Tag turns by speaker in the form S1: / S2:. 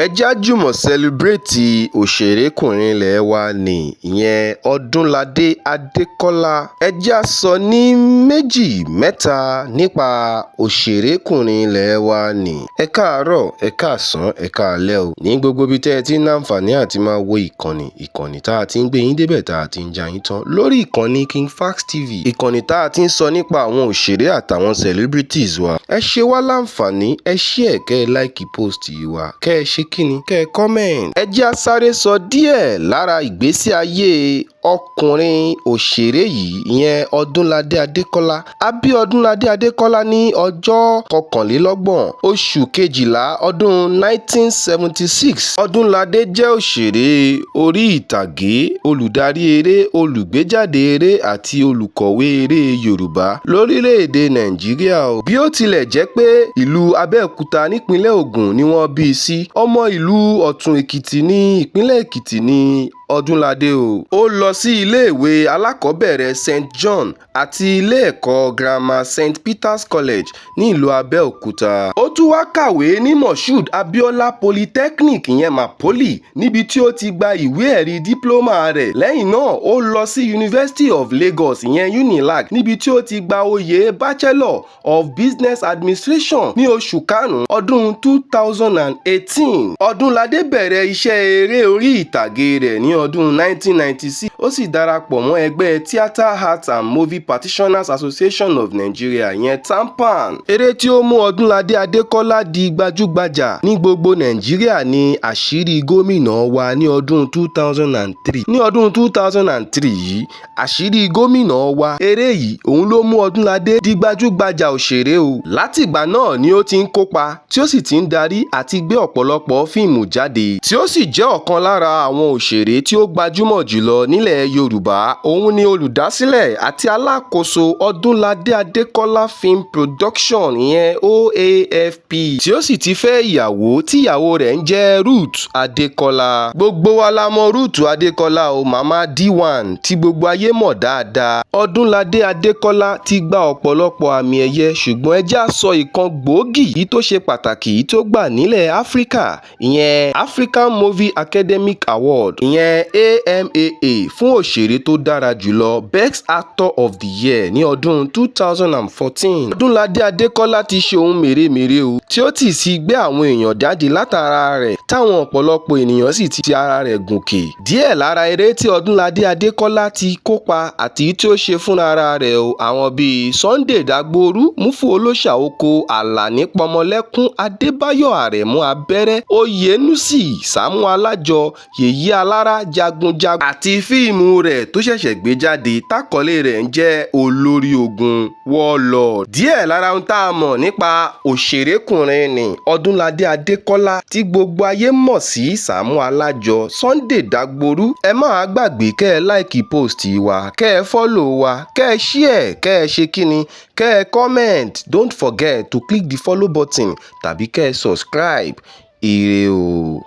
S1: Ẹ jẹ́ á jùmọ̀ celebrate òṣèré-kùnrin ilé wa nni ìyẹn Ọdúnládé Adékọlá. Ẹ jẹ́ á sọ ní méjì mẹ́ta nípa òṣèré-kùnrin ilé wa nni. Ẹ káàárọ̀, ẹ káàsán, ẹ káalẹ́ o. Ní gbogbo ibi tẹ́ ẹ ti ń láǹfààní àti máa wo ìkànnì, ìkànnì tá a ti ń gbé yín débẹ̀, tá a ti ń já yín tán lórí ìkànnì King Fax TV, ìkànnì tá a ti ń sọ nípa àwọn òṣèré àtàwọn celebrities wa. Ẹ ṣe wá láǹfààní, ẹ share, kẹ́ ẹ like post wa, kẹ́ ẹ ṣe kíni, kẹ́ ẹ comment. Ẹ jẹ́ á sáré sọ díẹ̀ lára ìgbésí ayé ọkùnrin òṣèré yìí, ìyẹn Ọdúnládé Adékọlá. A bí Ọdúnládé Adékọlá ní ọjọ́ 21 oṣù kejìlá ọdún 1976. Ọdúnládé jẹ́ òṣèré orí ìtàgé, olùdarí eré, olùgbéjáde eré àti olùkọ̀wé eré Yorùbá lórílẹ̀-èdè Nàìjíríà o. Bí ó tilẹ̀ jẹ́ pé ìlú Abẹ́òkúta nípínlẹ̀ Ògùn ni wọ́n bí i sí, ọmọ ìlú Ọ̀tún Èkìtì ní ìpínlẹ̀ Èkìtì ní Ọdúnládé o. Ó lọ sí iléèwé alákọ̀ọ́bẹ̀rẹ̀ St John àti ilé ẹ̀kọ́ girama St Peters College ní ìlú Abẹ́òkúta. Ó tún wáá kàwé ní Moshood Abiola Polytechnic, ìyẹn MAPOLY, níbi tí ó ti gba ìwé-ẹ̀rí dípúlọ́mà rẹ̀. Lẹ́yìn náà, ó lọ sí University of Lagos, ìyẹn UNILAG, níbi tí ó ti gba oyè Bachelor of Business Administration ní oṣù karùn-ún ọdún 2018. Ọdúnládé bẹ̀rẹ̀ iṣẹ́ eré orí ìtàgé rẹ̀ ní ọdún 1996, ó sì darapọ̀ mọ́ ẹgbẹ́ Theatre Arts and Movie Practitioners Association of Nigeria, ìyẹn TAMPAN. Eré tí ó mú Ọdúnládé Adékọlá di gbajúgbajà ní gbogbo Nàìjíríà ní Àṣírí Gómìnà Wa ní ọdún 2003. Ní ọdún 2003 yìí, Àṣírí Gómìnà Wa, eré yìí òun ló mú Ọdúnládé di gbajúgbajà òṣèré o. Látìgbà náà ni ó ti ń kópa, tí ó sì ti ń darí àti gbé ọ̀pọ̀lọpọ̀ fíìmù jáde, tí ó sì jẹ́ ọ̀kan lára àwọn òṣèré tí ó gbajúmọ̀ jùlọ nílẹ̀ Yorùbá. Òun ni olùdásílẹ̀ àti alákòóso Ọdúnládé Adékọlá Film Production, ìyẹn OAFP, tí ó sì ti fẹ́ ìyàwó tí ìyàwó rẹ̀ ń jẹ́ Ruth Adékọlá. Gbogbo wa la mọ Ruth Adékọlá o, màmá D1 tí gbogbo ayé mọ̀ dáadáa. Ọdúnládé Adékọlá ti gba ọ̀pọ̀lọpọ̀ àmì ẹ̀yẹ, ṣùgbọ́n ẹ jẹ́ á sọ ìkan gbòógì yìí tó ṣe pàtàkì yìí tó gbà nílẹ̀ Áfíríkà, ìyẹn African Movie Academic Award, ìyẹn AMAA, fún òṣèré tó dára jùlọ, Best Actor of the Year, ní ọdún 2014. Ọdúnládé Adékọlá ti ṣe ohun mèremère o, tí ó ti sì gbé àwọn èèyàn jáde látara rẹ̀, táwọn ọ̀pọ̀lọpọ̀ ènìyàn sì ti ara rẹ̀ gòkè. Díẹ̀ lára eré tí Ọdúnládé Adékọlá ti kópa àti tí ó ṣe fúnra rẹ̀ o, àwọn bíi Sunday Dagboru, Mufu Olóṣà Oko, Àlàní Pọmọlẹ́kún, Adébáyọ̀ Àrẹ̀mú Abẹ́rẹ́, Oyènúsì, Sàámú Alájọ, Yèyé Alára Jagunjagun àti fíìmù rẹ̀ tó ṣẹ̀ṣẹ̀ gbé jáde tákọlé rẹ̀ ń jẹ́ Olórí Ogun, Warlord. Díẹ̀ lára ohun tá a mọ̀ nípa òṣèrékùnrin ní Ọdúnládé Adékọlá tí gbogbo ayé mọ̀ sí Sàámú Alájọ, Sunday Dagboru. Ẹ má gbàgbé kẹ́ ẹ like post wa, kẹ́ ẹ follow wa, kẹ́ ẹ share, kẹ́ ẹ ṣe kíni, kẹ́ ẹ comment. Don't forget to click the follow button tàbí kẹ́ ẹ subscribe. Ire o.